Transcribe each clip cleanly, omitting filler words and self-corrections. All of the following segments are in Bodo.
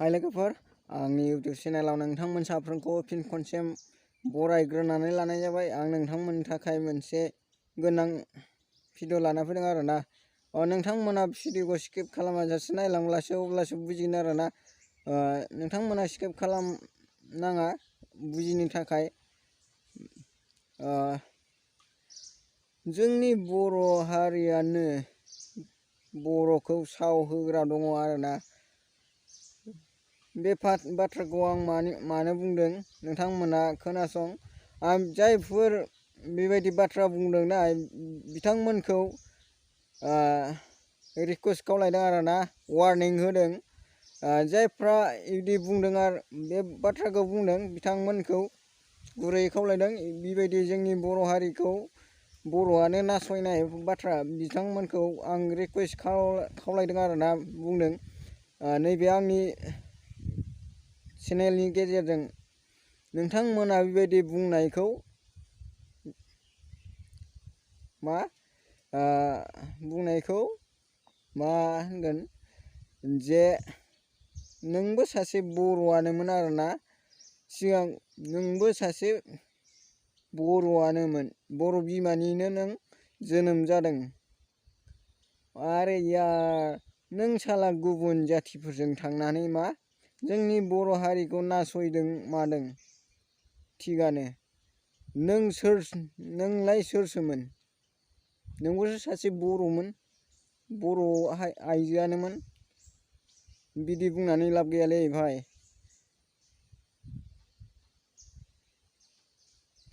हाय लोगोफोर, आंनि इउटिउब चेनेलाव नोंथांमोन साफ्रोमखौ फिन खनसे बरायग्रोनानै लानाय जाबाय। आं नोंथांमोननि थाखाय मोनसे गोनां भिडिअ लाना फैदों आरोना। नोंथांमोना भिडिअखौ स्किप खालामाजासे नायलांब्लासो अब्लासो बुजिगोन आरोना। नोंथांमोना स्किप खालामनाङा बुजिनो थाखाय। जोंनि बर' हारियानो बर'खौ साव होग्रा दङ आरोना। बे बाथ्राखौ आं मानो बुंदों नोंथांमोना खोनासं। आं जायफोर बेबायदि बाथ्रा बुंदोंना बिथांमोनखौ रिकुवेस्ट खावलायदों आरोना, वार्निं होदों। जायफ्रा बिदि बुंदों आरो बे बाथ्राखौ बुंदों बिथांमोनखौ गुरैयै खावलायदों। बेबायदि जोंनि बर' हारिखौ बर'आनो नासयनाय बाथ्रा बिथांमोनखौ आं रिकुवेस्ट खावलायदों आरोना, बुंदों। नैबे आंनि चेनेलनि गेजेरजों नोंथांमोना बेबायदि बुंनायखौ मा होनगोन जे नोंबो सासे बर'आनोमोन आरोना। सिगां नोंबो सासे बर'आनोमोन, बर' बिमानिनो नों जोनोम जादों। आरो नों साला गुबुन जाथिफोरजों थांनानै मा जोंनि बर' हारिखौ नासयदों मादों थिगानो। नोंलाय सोरसोमोन? नोंबोसो सासे बर'मोन, बर' आइजोआनोमोन। बिदि बुंनानै लाब गैयालै भाइ।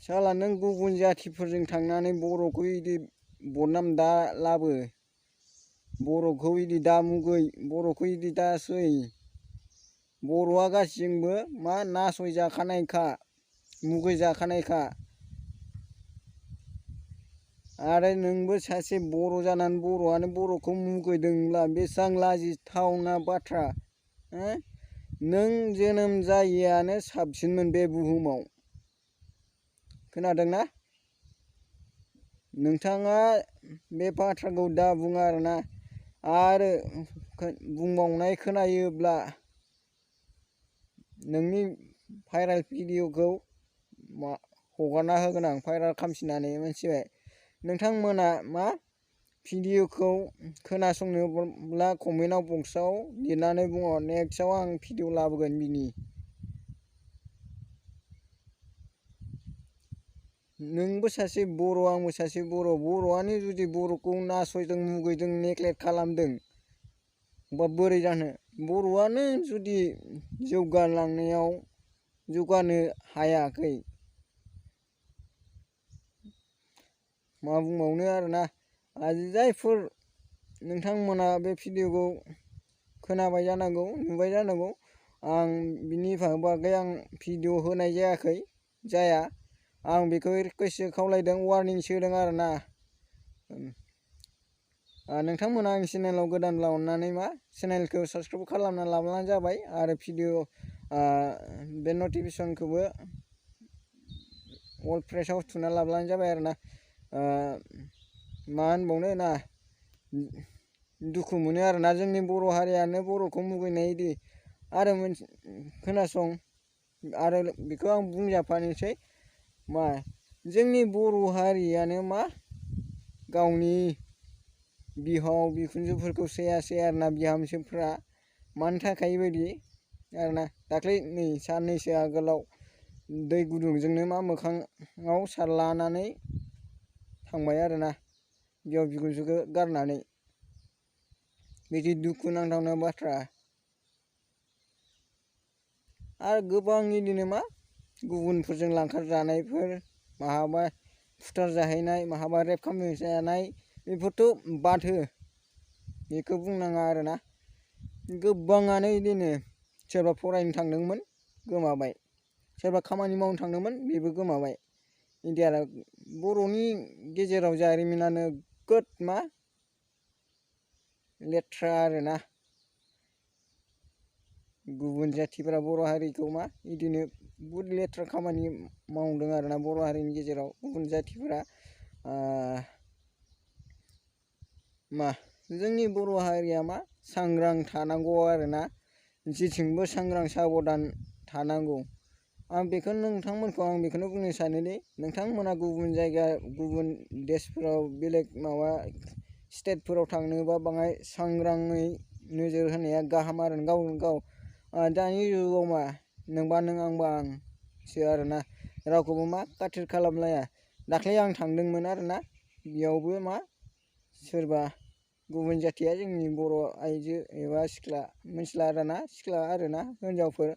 साला नों गुबुन जाथिफोरजों थांनानै बर'खौ इदि बदनाम दा लाबो, बर'खौ इदि दा मुगै, बर'खौ इदि दा सै। बर'आ गासिजोंबो मा नासय जाखानायखा, मुगै जाखानायखा। आरो नोंबो सासे बर' जानानै बर'आनो बर'खौ मुगैदोंब्ला बेसेबां लाजिथावना बाथ्रा। नों जोनोम जायैयानो साबसिनमोन बे बुहुमाव। खोनादोंना? नोंथाङा बे बाथ्राखौ दा बुं आरोना। आरो बुंबावनाय खोनायोब्ला नोंनि भाइरेल भिडिअखौ हगारना होगोन आं, भाइरेल खालामफिननानै, मिथिबाय? नोंथांमोना मा भिडिअखौ खोनासंनोब्ला कमेन्टआव बक्सआव लिरनानै बुंहर। नेक्स्टआव आं भिडिअ लाबोगोन बिनि। नोंबो सासे बर', आंबो सासे बर'। बर'आनो जुदि बर'खौ नासयदों, मुगैदों, नेग्लेक्ट खालामदों, होमबा बोरै जानो? बर'आनो जुदि जौगानो हायाखै, मा बुंबावनो आरोना। जायफोर नोंथांमोना बे भिडिअखौ खोनाबाय जानांगौ, नुबाय जानांगौ। आं बिनि बागै आं भिडिअ होनाय जाया। आं बेखौ रिकुवेस्टसो खावलायदों, वार्निंसो होदों आरोना। नोंथांमोना आंनि चेनेलाव गोदानब्ला अननानै मा चेनेलखौ साबस्क्राइब खालामना लाब्लानो जाबाय। आरो भिडिअ बे नटिफिकेसनखौबो अल प्रेसाव थुना लाब्लानो जाबाय आरोना। मा होनबावनो ना, दुखु मोनो आरोना जोंनि बर' हारियानो बर'खौ मुगैनाय इदि। आरो खोनासं, आरो बेखौ आं बुंजाफानोसै। मा जोंनि बर' हारियानो मा गावनि बिहाव बिखुनजोफोरखौ सैयासै आरोना, बिहामजोफ्रा। मानि थाखाय बेबायदि आरोना। दाख्लै नै साननैसो आगोलाव दै गुदुंजोंनो मा मोखाङाव सारलानानै थांबाय आरोना, बिहाव बिखुनजोखौ गारनानै। बिदि दुखु नांथावना बाथ्रा। आरो गोबां इदिनो मा गुबुनफोरजों लांखार जानायफोर, माहाबा फुथार जाहैनाय, माहाबा रेप खालामजानाय, बेफोरथ' बाद हो, बेखौ बुंनाङा आरोना। गोबाङानो इदिनो सोरबा फरायनो थांदोंमोन, गोमाबाय। सोरबा खामानि मावनो थांदोंमोन, बेबो गोमाबाय। इदि आरो बर'नि गेजेराव जारिमिना नोगोद मा लेथ्रा आरोना। गुबुन जाथिफोरा बर' हारिखौ मा इदिनो बुहुद लेथ्रा खामानि मावदों आरोना बर' हारिनि गेजेराव। गुबुन जाथिफोरा मा जोंनि बर' हारिया मा सांग्रां थानांगौ आरोना। जेथिंबो सांग्रां साबधान थानांगौ। आं बेखौनो बुंनो सानोदि नोंथांमोना गुबुन जायगा गुबुन देशफोराव बेलेग माबा स्टेटफोराव थांनोबा बाङाय सांग्राङै नोजोर होनाया गाहाम आरो गावनो गाव। दानि जुगाव मा नोंबा नों आंबा आंसो आरोना रावखौबो मा खाथिर खालामलाया। दाख्लै आं थांदोंमोन आरोना बेयावबो मा सोरबा गुबुन जाथिया जोंनि बर' आइजो एबा सिख्ला मोनथिला आरोना हिनजावफोर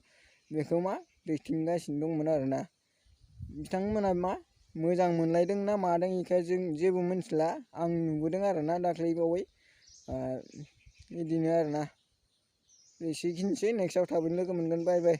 बेखौ मा दैथिंगासिनो दंमोन आरोना। बिथांमोना मा मोजां मोनलायदों ना मादों बेखौ जों जेबो मिथिला। आं नुबोदों आरोना दाख्लै बावै बिदिनो आरोना एसेखिनिसै नेक्स्टआव थाबैनो लोगो मोनगोन बाय बाय।